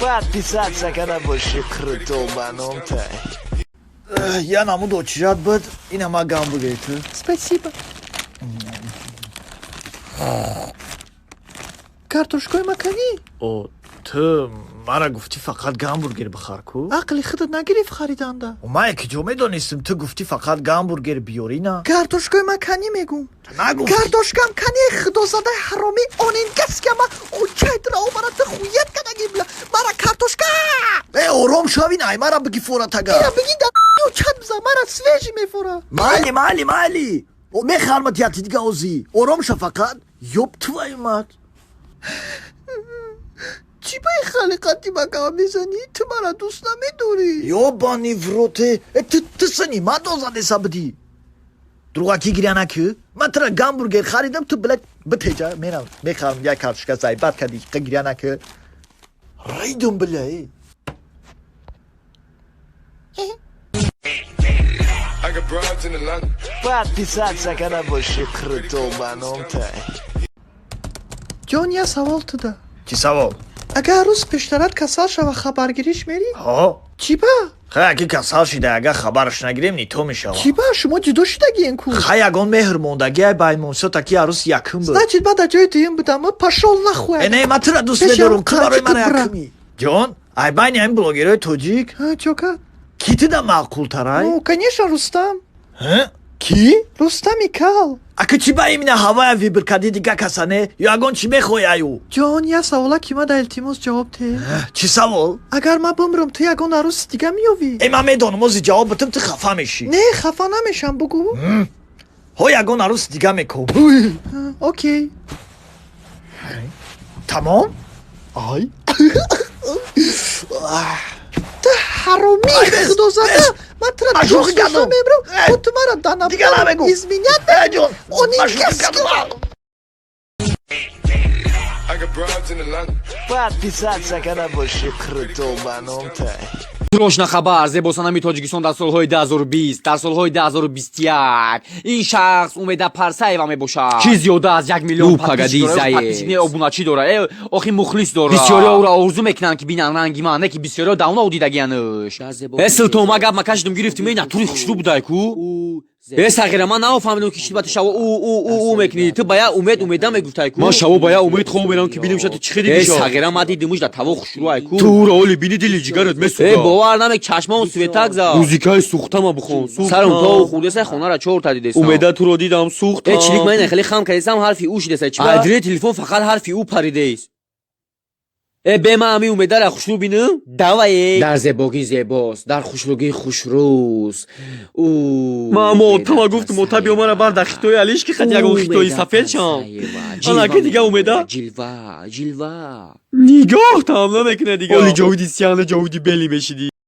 Подписаться када боши, крутой баномтай. Я намуд очират буд, ина ма гамбургери ту. Спасибо. Картошкои маканӣ? О, ту мара гуфтӣ, фақат гамбургер бихар ку. Ақли худат нагирифт хариданда. Ман киҷо медонистем, ту гуфтӣ, фақат гамбургер биёрӣ на. Картошкои маканӣ мегум. Нагуфтӣ. Картошкам кани, худозадаи ҳаромӣ, онин каскама очайтра омара, ту хуят кадаги била мара картошка. Э, ором шави, най мара биги форатага. Ира биги, да чат биза, мара свежий мефора. Майли, майли, майли, мехармат яти дига озӣ, ором ша фақат. Ёб твою мать! Чӣ ба ин халиқати макама мезанӣ? Ту мара дӯст намедорӣ? Ёбани в роте! Э, ту сани ма дозадеса бидӣ, дуруғакӣ гиря накӣ. Ман тура гамбургер харидам, ту, блядь, битеҷа мерам мехарам як картошка. Заебать кардӣ, гиря накӣ, райдум, бля, э. I got broads in Atlanta. Подписаться када боши, крутой баномтай. Ҷон, я савол туда. Чӣ савол? Агар рӯз пештарат касал шава, хабаргириш мерӣ? Ҳо. Чӣ ба? Хай, аки касал шида, агар хабараш нагирем, нито мешавад. Чӣ ба? Шумо ҷудо шидагиен ку. Хай, ягон меҳр мондагиай баймон, всё-таки арӯс якум буд. Значит, ман дар ҷои дуюм будам. Пошёл нахуй. Э, не, ман тура дӯст Пеши медорум, ту ҳам барои мана қанчи ту бра. якумӣ. Ҷон, ай байни ҳамин блогерҳои тоҷик Чока. ки туда маъқултарай? Ну, конечно, Рустам. Кӣ? Рустами кал. Ака, чӣ ба имина ҳавая выбор кардӣ, дига каса не? Ё ягон чӣ мехоҳӣ аю? Ҷон, я савола, ки ма да илтимос ҷавоб теҳ. Чӣ савол? Агар ман бумрам, ту ягон арӯси дига меёвӣ? Э, ман медонам, ози ҷавоб битам, ту хафа мешӣ. Не, хафа намешам, бугӯ. Ҳо, ягон арӯси дига мекоб. Окей. Тамом, ай. Ту ҳаромӣ, Ай, бес, худозада. бес. Ман тура Ман шӯхӣ дӯст дошта кардам. мемрам. Э, Бо ту мара дана дига намегӯ. изменять. Э, ҷон, Онин ман шӯхӣ кас кардам. I got broads in Atlanta. Подписаться када боши, крутой баномтай. Срочно хабар! Зебосанами Тоҷикистон дар солҳои 2020, дар солҳои 2021 ин шахс Умеда Парсаева мебошад, ки зиёда аз 1 миллион Ну, погоди, заяц. подписчик, обуначӣ дорад. Э, охи мухлис дорад. Бисёриҳо ӯро орзу мекунанд, ки бинанд ранги ман, не ки бисёриҳо давно дидагиянш. Э, Силтон, ма гап макашидум, гирифтим. Э, натури хушрӯ будай ку. Э, сағира, ман нафаҳмидам, ки чӣ ба ту шаво ӯ ӯ ӯ ӯ мекунӣ. Ту ба я умед умеда мегуфтай ку. Ман шаво ба я умед хоб мерам, ки бинем, ша ту чӣ хеле Э, бишо. сағира, ма дидимуш, да таво хушрӯ ай ку. Ту ӯро оли бини, дили ҷигарат Э, месӯзад. бовар намек, чашмаон светак за. Музикаи сӯхтама бихон. Сарам то хурдесай, хонара чорта дидесам. Умеда, туро дидам, сӯхтам. Э, чилик, ман хеле хам кардесам, ҳарфи ӯ шидесай, чӣ ба? Айдири телефон фақат ҳарфи ӯ паридест. Э, бе, ман ҳами Умедара хушрӯ бинам, давай. Дар зебогӣ зебост, дар хушрӯгӣ хушрӯст ӯ. Ман мотама гуфтум, мота, биё мара бар дар хитои алиш, ки хат ягон хитои сафед шам. Анаки дига Умеда. Ҷилва, ҷилва. Нигоҳ там намекуна дига. Оли ҷовиди сияна, ҷовиди бели мешидӣ.